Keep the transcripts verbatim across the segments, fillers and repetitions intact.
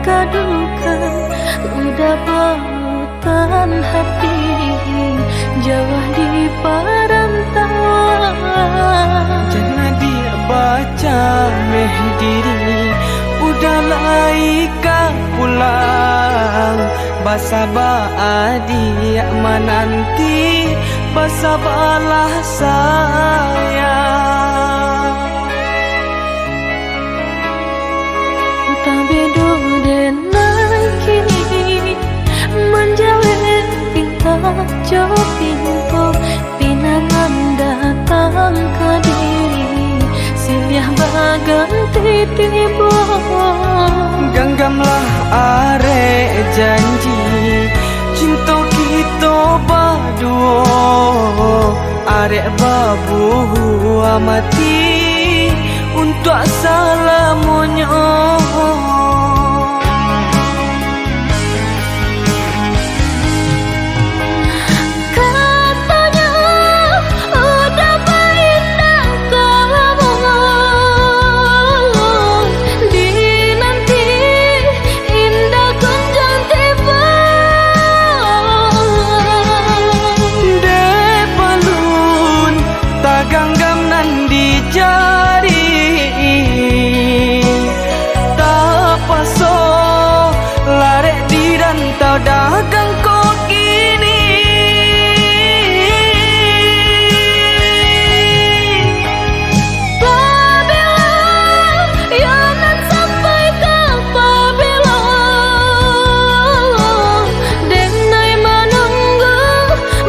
Kadukan udah bautan hati, jauah di parantauan. Jan adiak bacameh diri, udah lai ka pulang. Basaba adiak mananti, basabalah sayang. Tabedo den nan kini, manjawek pintak jo pinto, pinangan datang ka diri, siliah baganti tibo. Ganggamlah arek janji, cinto kito baduo, arek babuah mati untuak salamonyo. Katonyo udah baindak kamu, dinanti indak kunjuang tibo. Dek balun taganggam nan di jari, tapaso larek di rantau dagang ko kini. Pabilo, yo nan sampai ka pabilo, denai manunggu,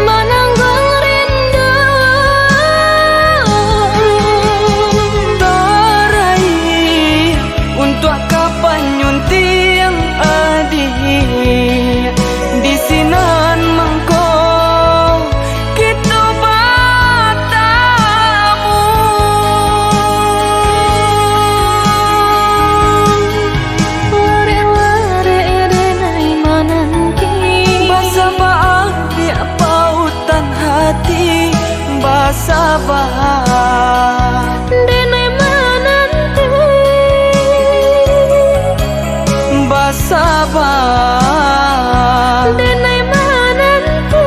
manangguang rindu. Taraih untuak ka panyuntiang adiak, di sinan mangko kito batamu. Larek-larek denai mananti. Basaba adiak pautan hati, basaba. Denai mananti. Basaba. Denai mananti.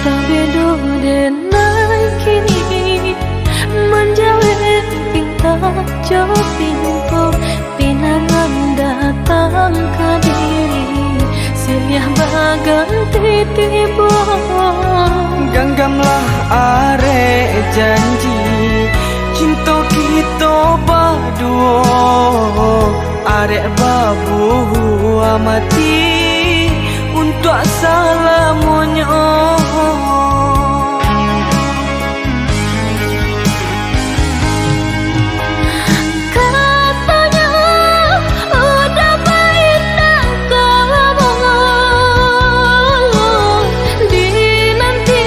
Tabedo denai kini, manjawek pintak jo pinto, pinangan datang ka diri, siliah baganti tibo. Ganggamlah arek janji, cinto kito baduo, arek babuah mati untuak salamonyo. Katonyo udah baindak kamu, dinanti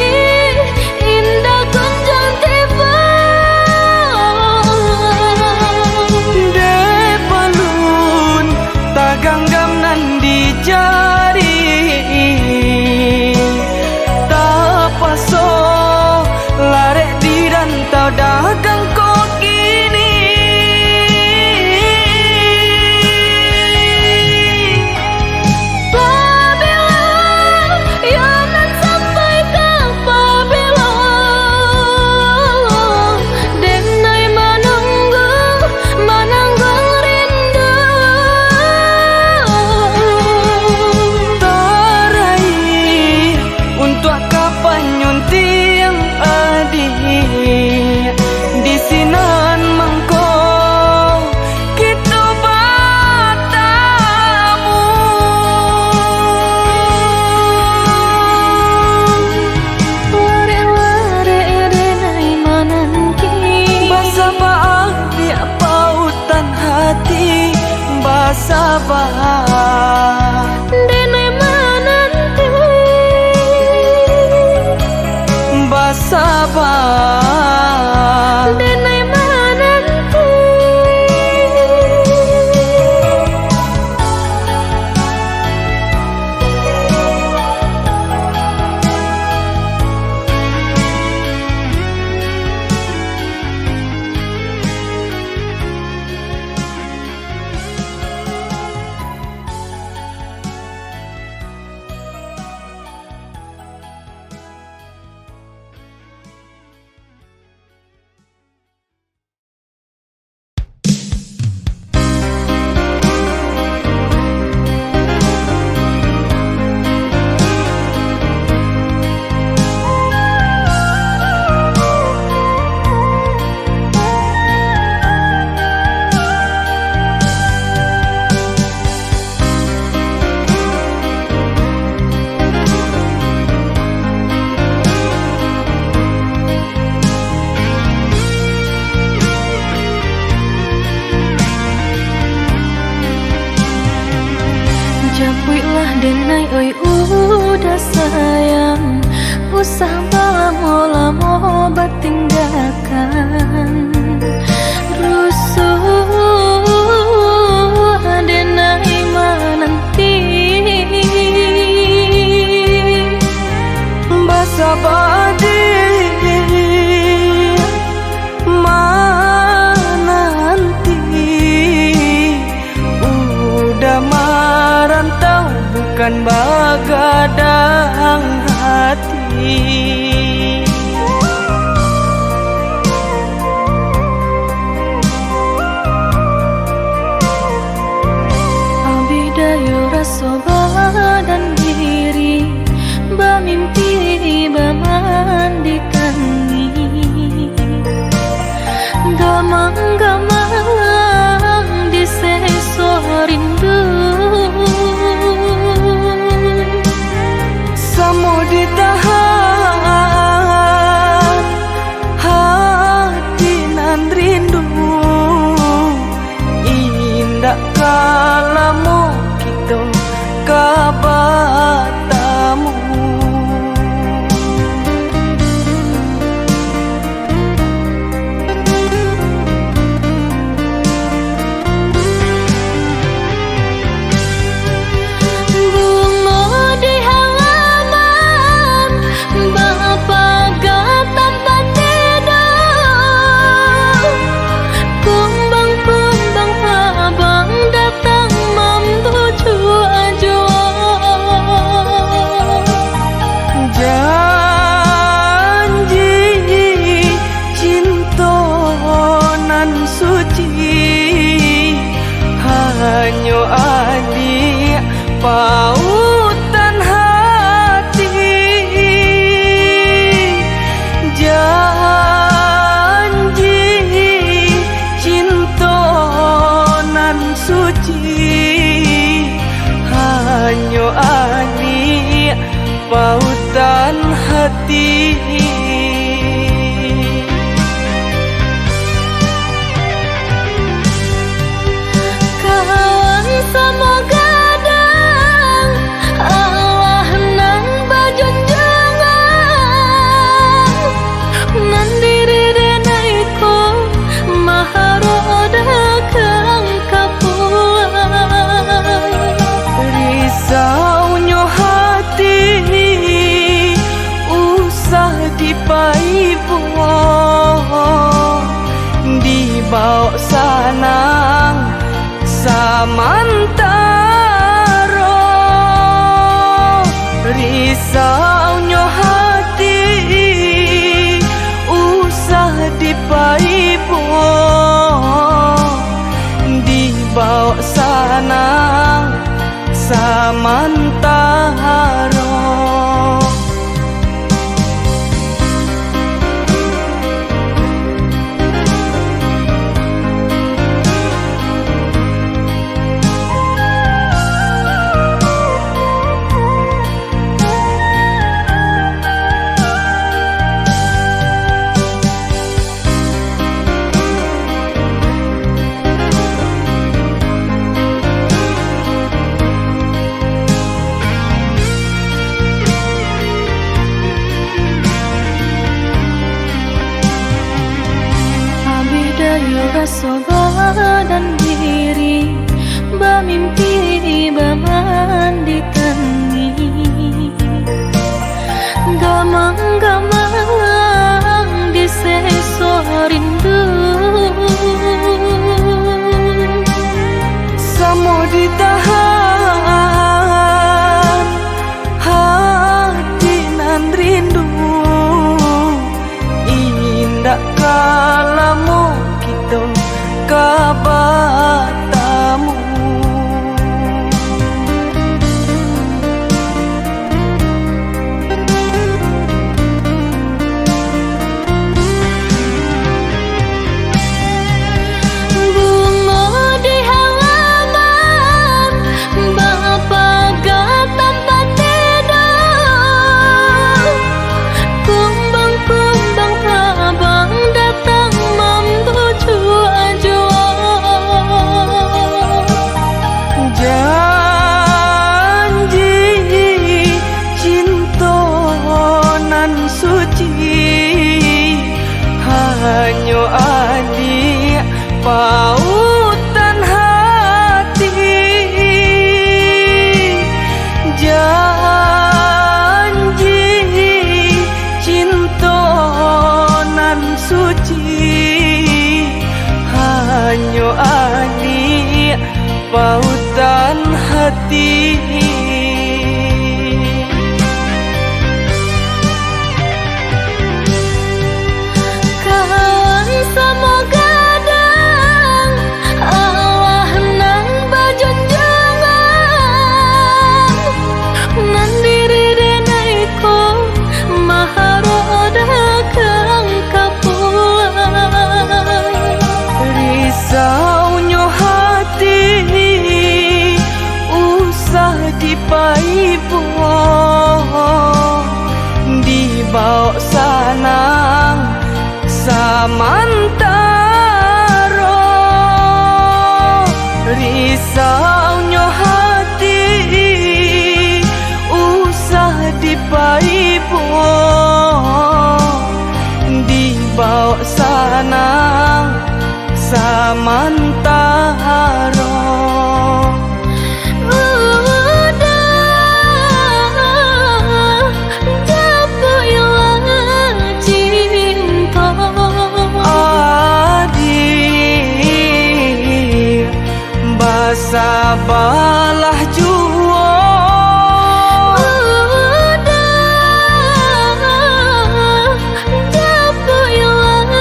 indak kunjuang tibo. Dek balun taganggam nan di jari, Saba, denai mananti. Basaba, denai mananti. Japuiklah denai, oi, uda sayang, usah balamo-lamo batinggakan. Rusuah denai mananti. Basaba dek mananti. Uda marantau bukan bagadang hati. Abih dayo raso badan diri, bamimpi bamandi tangi. Gamang-gamang diseso rindu. Samo ditahan hati nan rindu, indak ka lamo kito ka batamu. Bungo di halaman, bapaga tampek tido. Kumbang-kumbang abang datang mambujuak juo. Janji cinto nan suci, hanyo adiak pautan hati. Janji cinto nan suci, hanyo adiak pautan hati. Kawan samo gadang, Allah nan bajunjuangan, nan diri denai ko maharo dagang kapuan. Risaunyo hati usah dipaibo, dibawok sanang samantaro. Risaunyo hati usah dipaibo, dibawok sanang samantaro. Raso badan diri bamimpi bamandi tangih, gamang-gamang diseso rindu. Samo ditahan hati nan rindu, indak ka lamo kito ka batamu. Bungo di halaman bapaga tampat tidur, kumbang-kumbang tabang datang mambujuak jua. Janji cinto nan suci, hanyo adiak pautan hati. Janji cinto nan suci, hanyo adiak pautan hati. Kawan samo gadang, Allah nan bajunjuangan, nan diri denai ko maharo dagang ka pulang. Risaunyo hati usah dipaibo, dibaok sanang samantaro. Risaunyo hati usah dipaibo, dibaok sanang samantaro. Udah, dapek ilang cinto. Adiak, basabalah juo. Udah, dapek ilang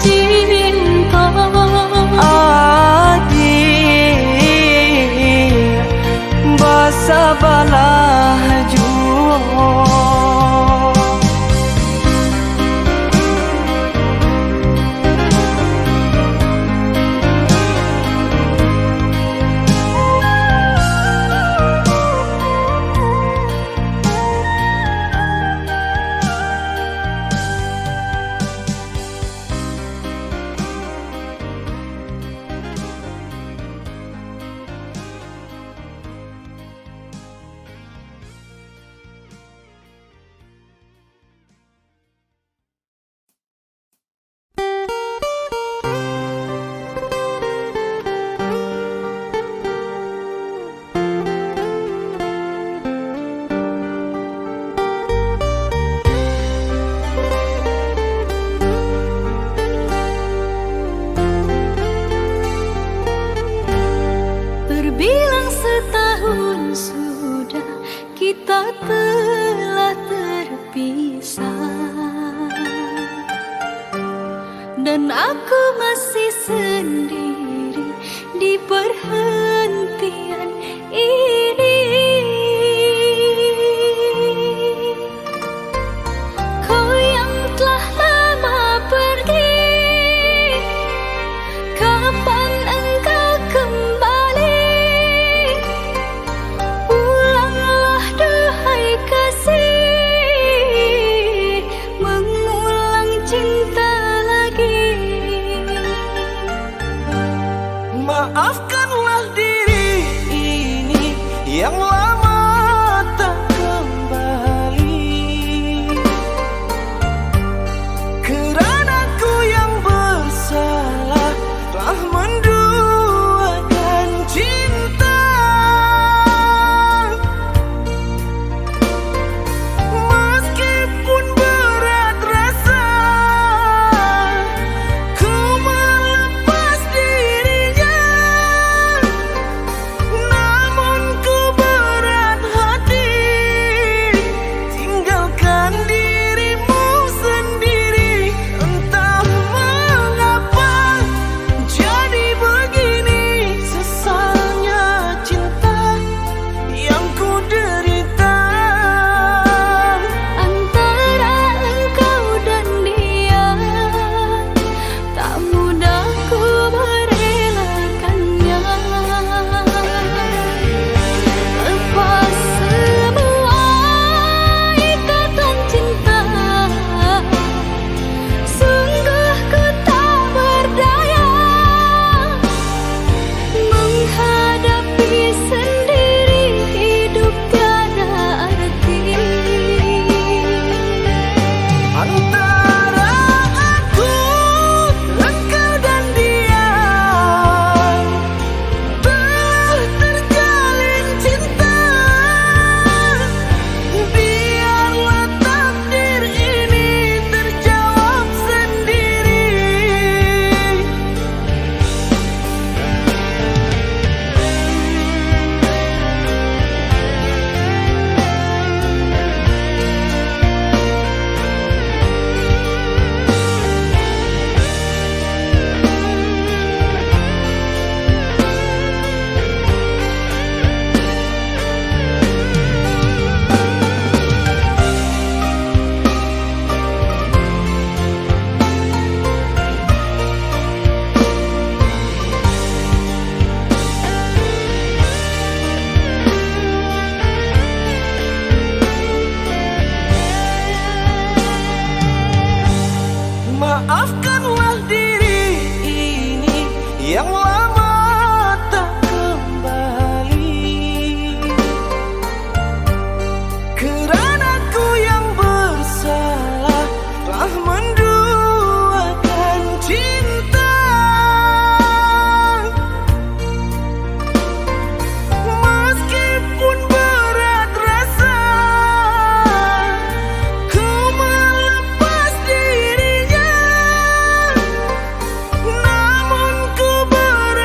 cinto. Adiak, basabalah juo. Terbilang setahun sudah kita telah terpisah, dan aku masih sendiri di perhentian ini. Kau yang telah lama pergi, kapan engkau kembali? Pulanglah, duhai kasih, mengulang cinta lagi. Maafkanlah diri ini yang lama tak kembali. Kerana ku yang bersalah, Yang lama tak kembali. Kerana ku yang bersalah, telah menduakan cinta. Meskipun berat rasa, ku melepas dirinya. Namun ku ber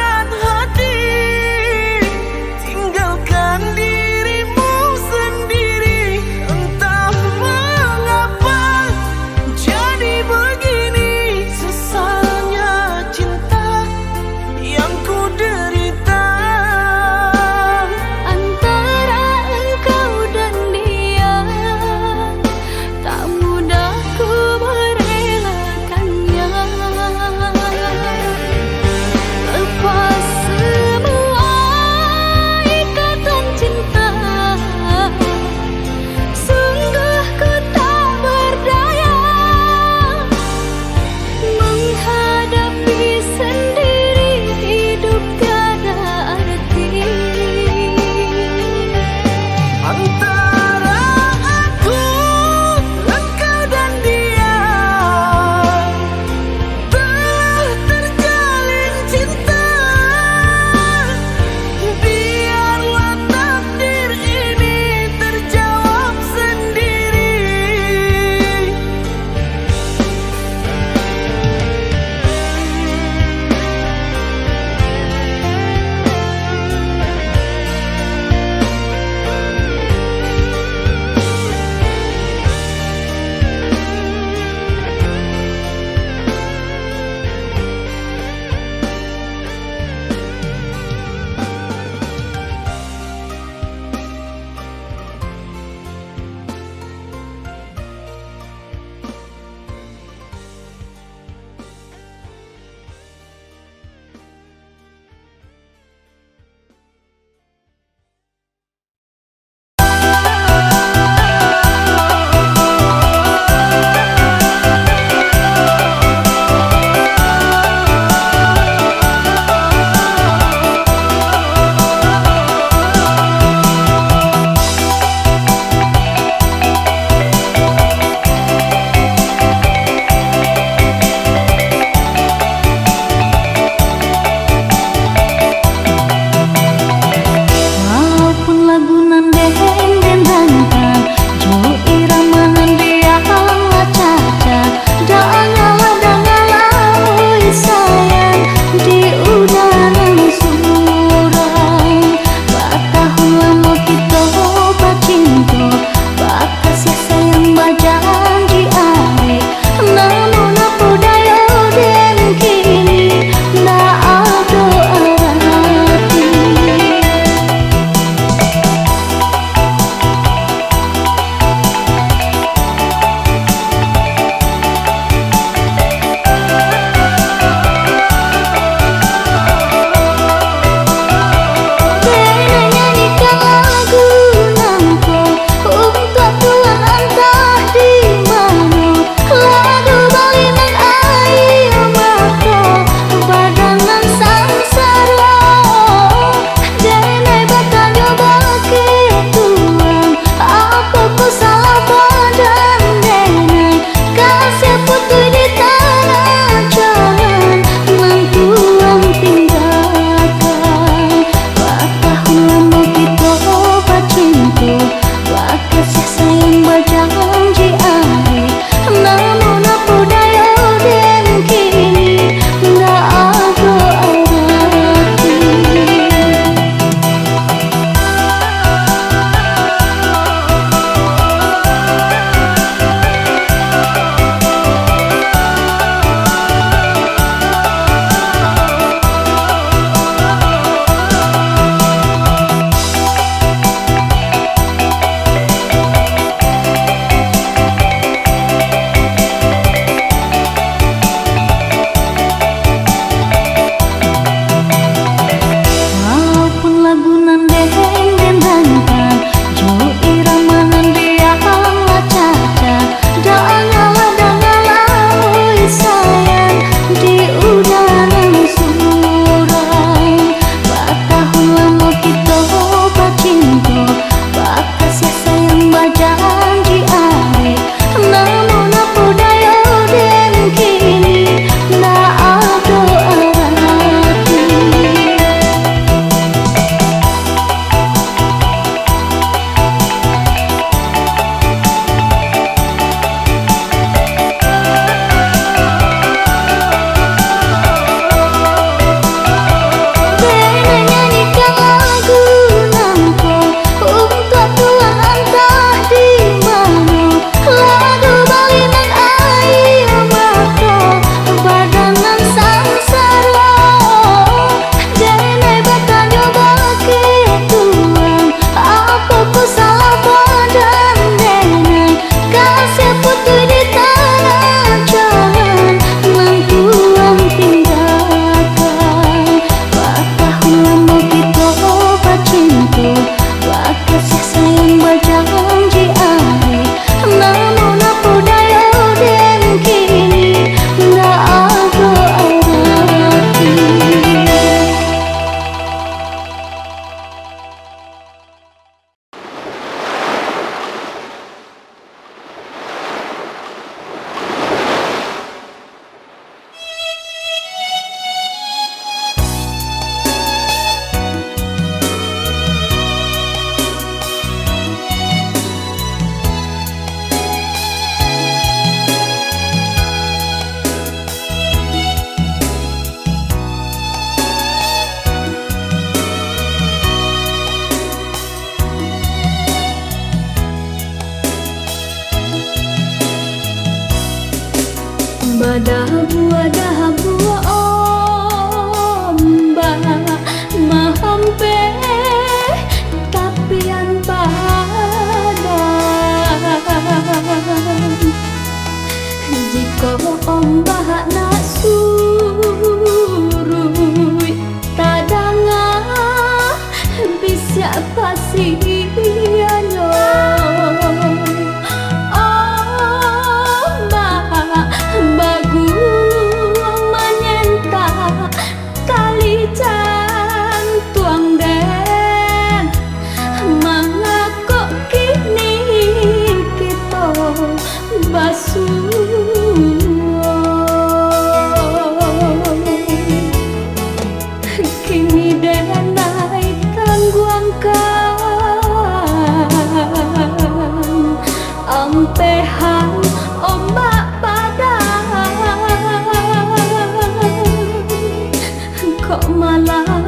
Alam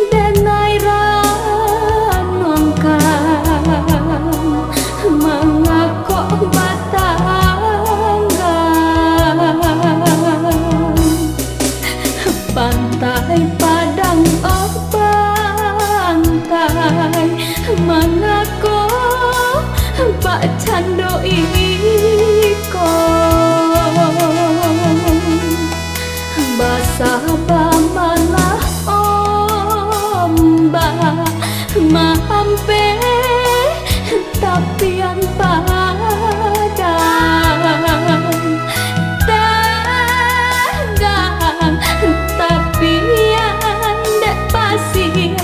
denai ranuangkan, mangakok batanggang. Pantai Padang, oh pantai, mangako bakcando iko? Basah bamalah ombak, maampeh tapian padang. Tanggang tapian dek pasia,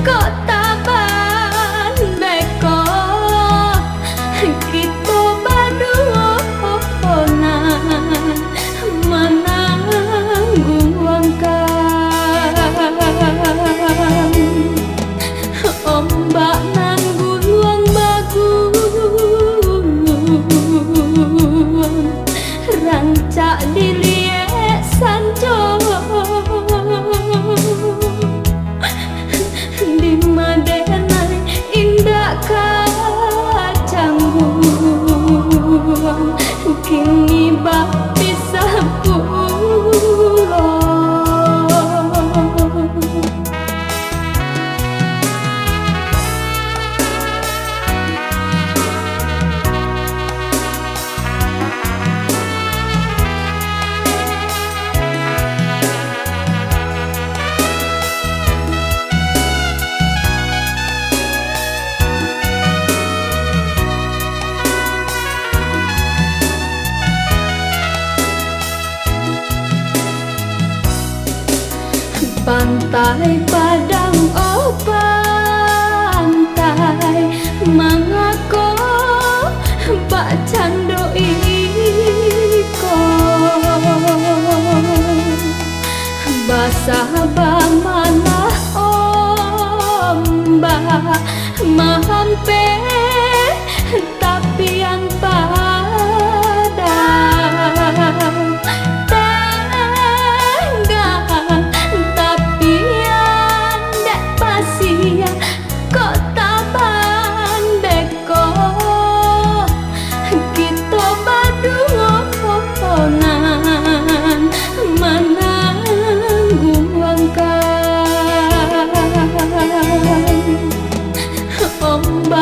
kok taban beko kito baduo nan manangguangkan. Ombak nan guluang baguluang, rancak diliek sanjo. Di ma denai indak ka cangguang, kini bapisah pulo. Pantai Padang, oh pantai, mangako bakcando iko? Basah bamalah ombak, maampeh tapian padang. Tanggang tapian dek pasia, kok taban beko kito baduo nan manangguangkan. Ombak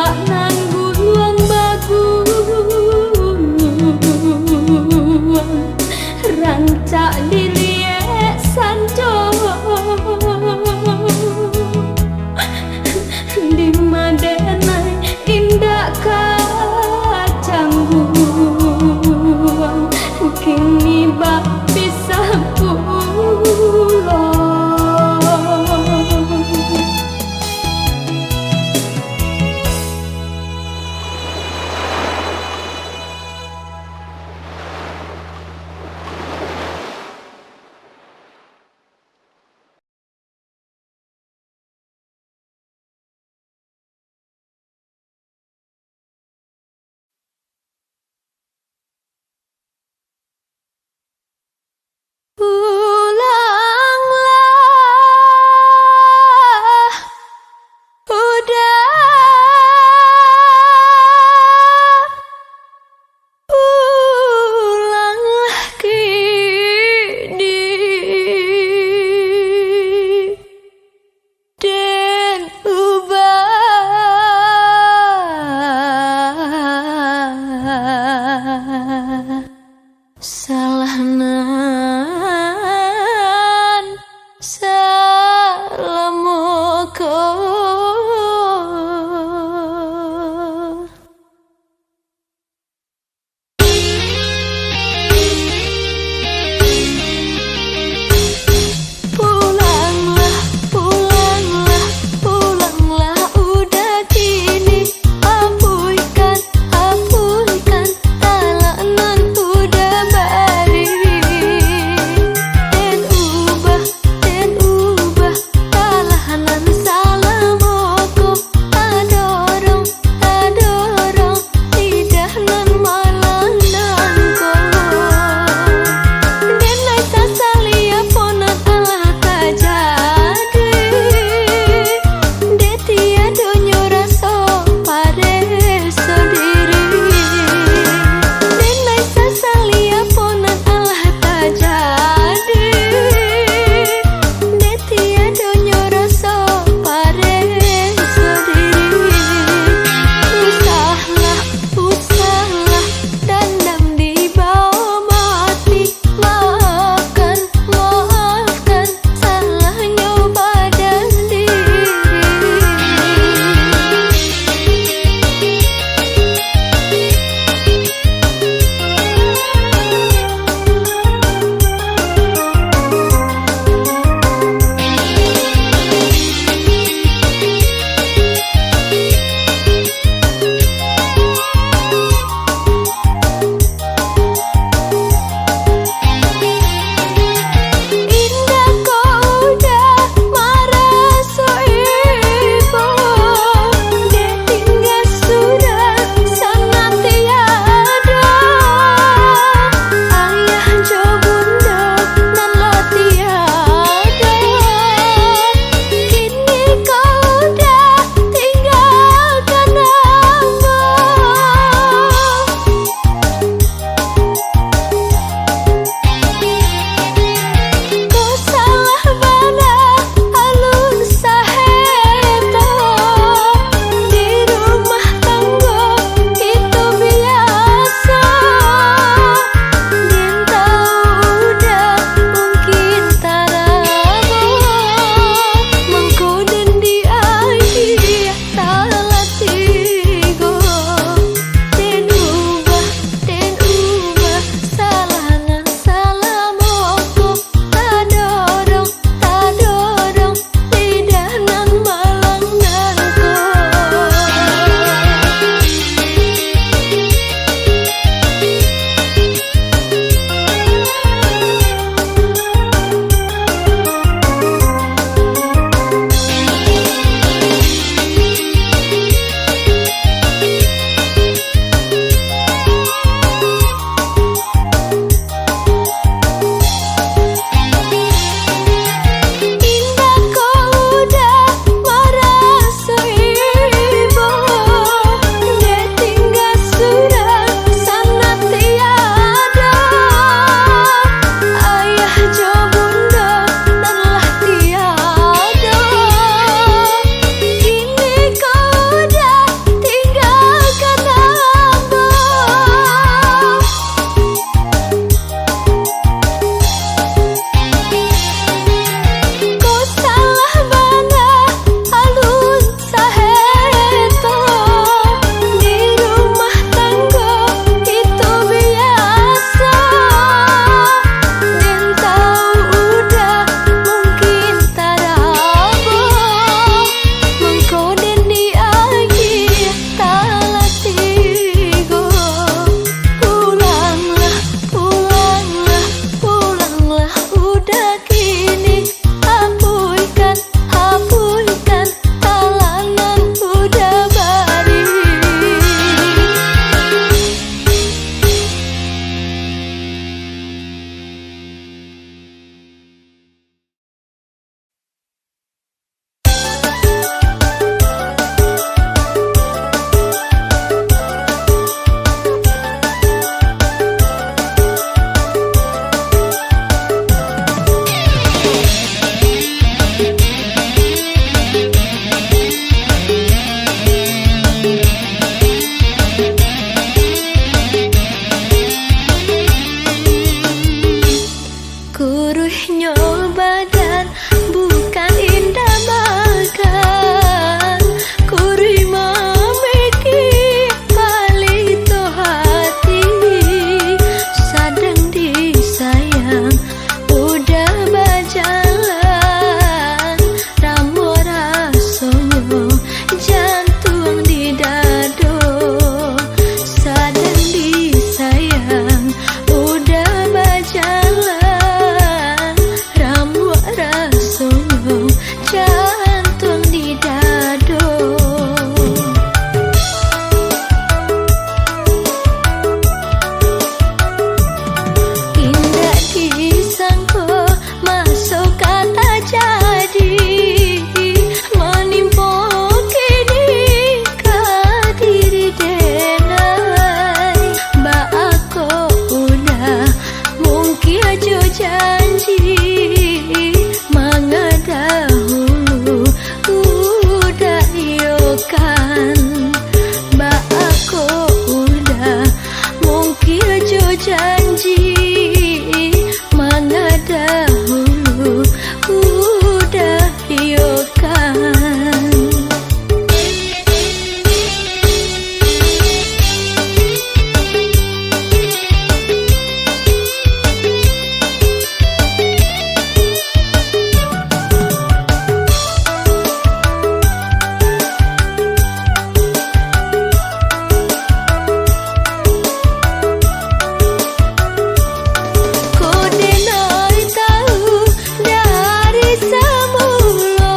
Samulo,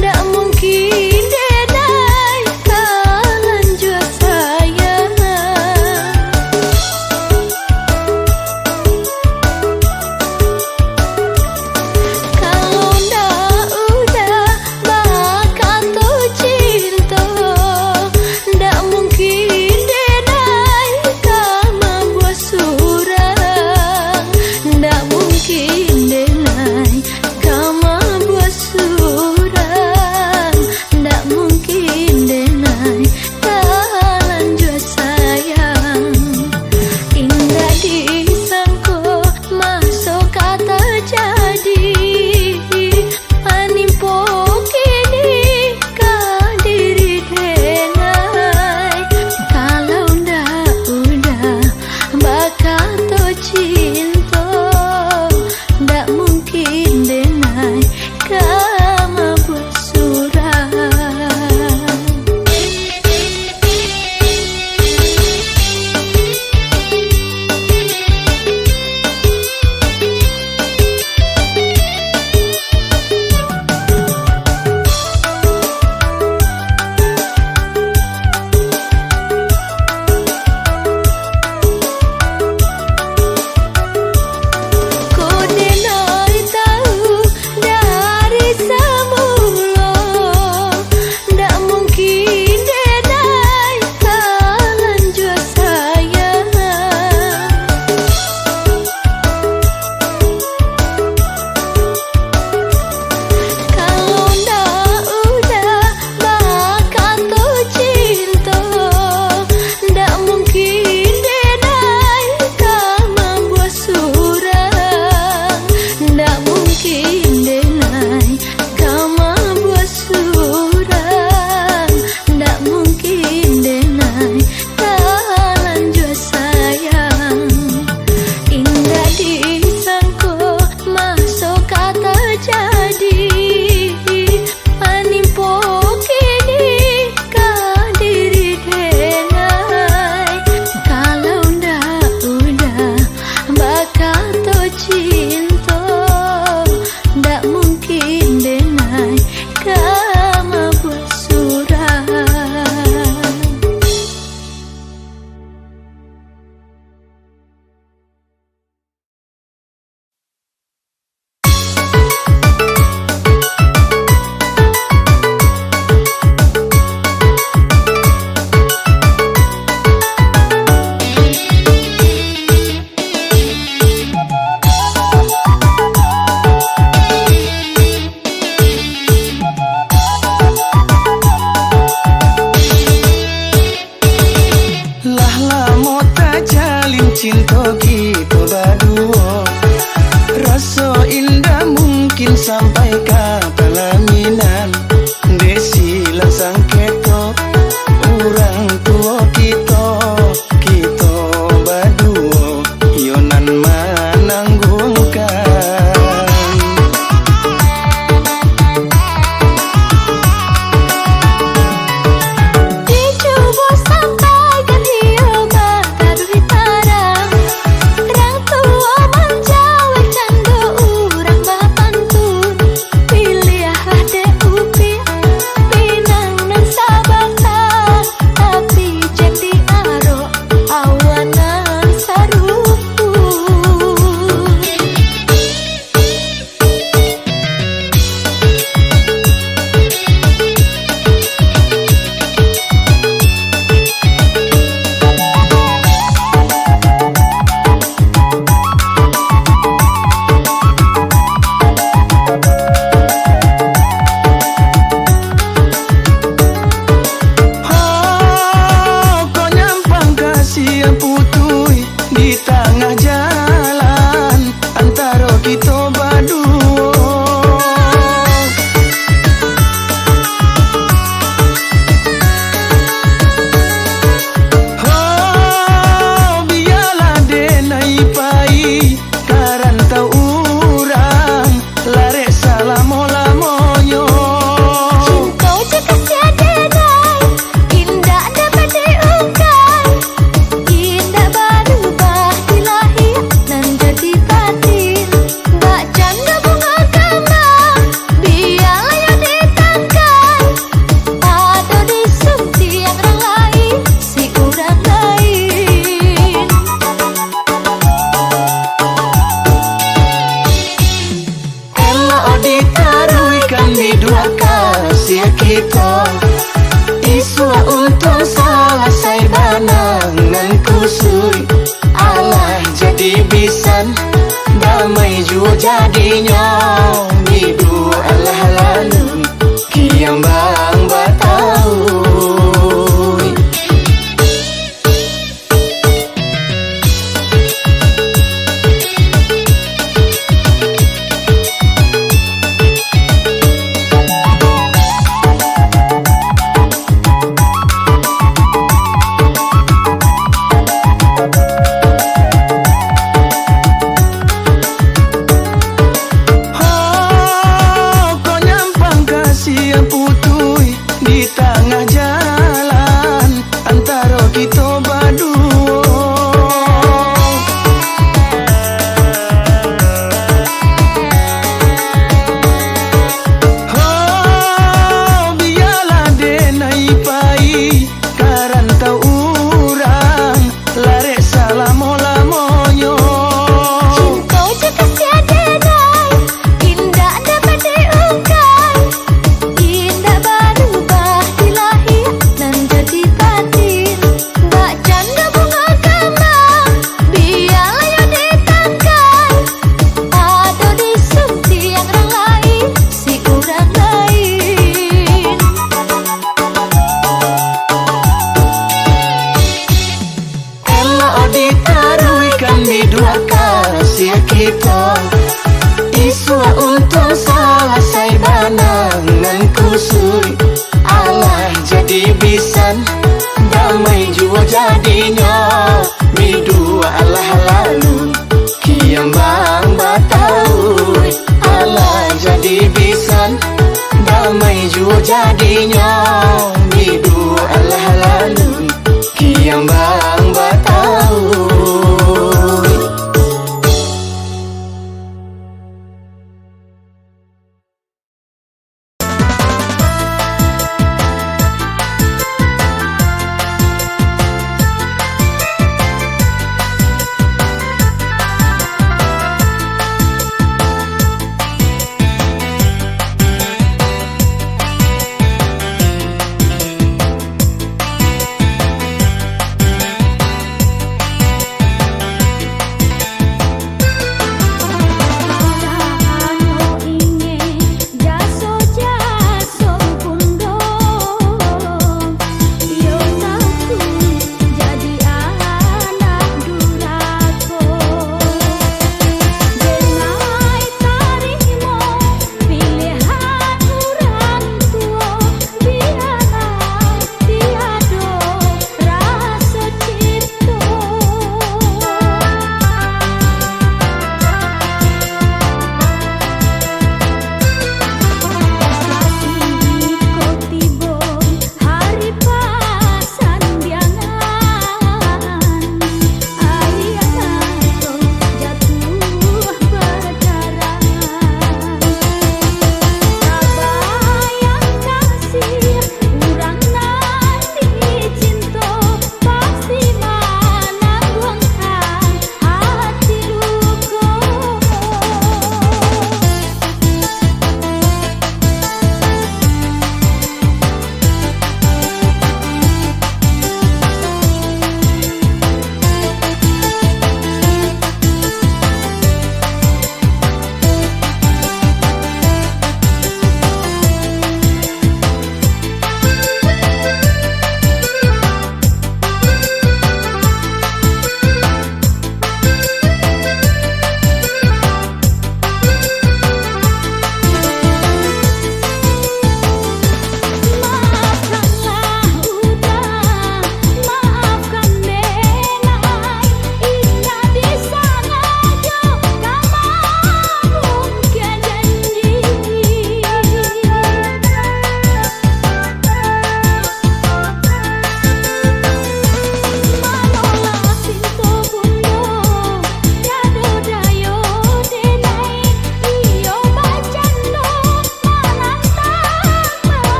ndak mungkin denai ka lanjua sayang. Kalau ndak udah bakato cinto, ndak mungkin denai ka mambuek surang, ndak mungkin denai ka mambuek surang, ndak mungkin denai ka lanjua sayang. Indak disangko maso ka tajadi, manimpo kini ka diri denai. Kalau ndak udah bakato cinto, ndak mungkin denai ka mambuek surang. Ko denai tahu dari samulo, ndak mungkin denai ka lanjua sayang. Kalau ndak udah bakato cinto, ndak mungkin denai ka mambuek surang, ndak mungkin denai ka mambuek surang, ndak mungkin denai ka lanjua sayang. Indak disangko maso ka tajadi, manimpo kini ka diri denai. Kalau ndak udah bakato cinto, ndak mungkin denai ka mambuek surang. Lah lamo tajalin cinto kito baduo, raso indak mungkin sampai ka palaminan. Dek silang sangketo urang tuo kito, kito baduo iyo nan mananggungkan. Dicubo sampaikan iyo bataruih tarang, rang tuo manjawek cando urang bapantun. Piliahlah dek Upi, pinang nan sabata, tapi jan di arok awan nan sarumpun. Ho, kok nyampang kasian putuih di tangah jalan antaro kito baduo. Ho, bialah denai pai ka rantau urang, larek salamo-lamonyo. Cinto jo kasiah denai indak dapek diungkai, indak barubah di lahia nan jo di batin. Bak cando bungo ka Dua kasiah kito, isuak untuang salasai banangan kusuik. Alah jadi bisan, damai juo jadinyo, biduo alah lalu, kiambang batawi. Ho, kok nyampang kasiah putuih di tangah jalan, antaro kito baduo. Ho, bialah denai pai ka rantau urang, larek salamo-lamonyo. Cinto jo kasiah denai, indak dapek diungkai, indak barubah di lahia nan jo di batin. Bak cando bungo kambang, bialah iyo ditangkai, ado di suntiang rang lain, si urang lain. Elok ditaruihkan biduo kasiah kito, isuak untuang salasai banangan kusuik. Alah jadi bisan, damai juo jadinyo, biduo alah lalu, kiambang batawi. Alah jadi bisan, damai juo jadinyo, biduo alah lalu, kiambang batawi.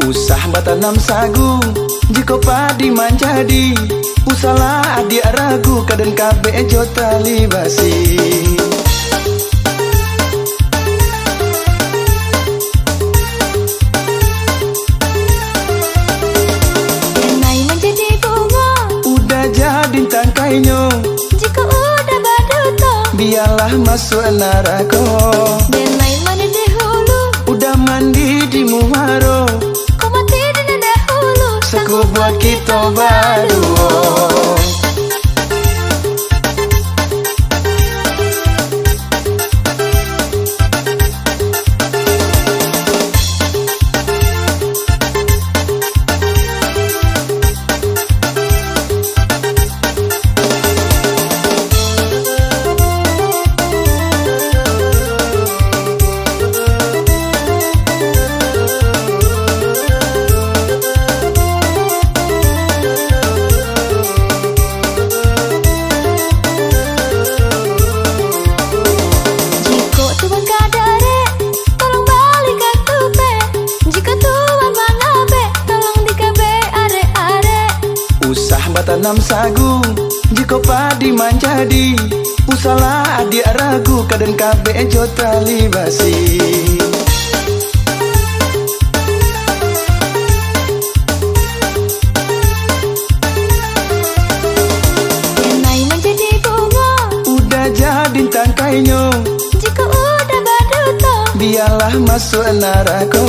Usah batanam sagu, jikok padi manjadi. Usahlah adiak ragu, kaden kabek jo tali basi. Denai manjadi bungo, udah jadi tangkainyo. Jikok udah baduto, bialah masuak narako. Denai mandi di hulu, udah mandi di muaro. Kok mati di nan dahulu, saku buat kito baduo. Jikok tuan ka darek, tolong bali katupek. Jikok tuan mangabek, tolong dikabek arek-arek. Usah batanam sagu, jikok padi manjadi. Usahlah adiak ragu, kaden kabek jo tali basi. Denai manjadi bungo, udah jadi tangkainyo. Jikok udah baduto, bialah masuak narako.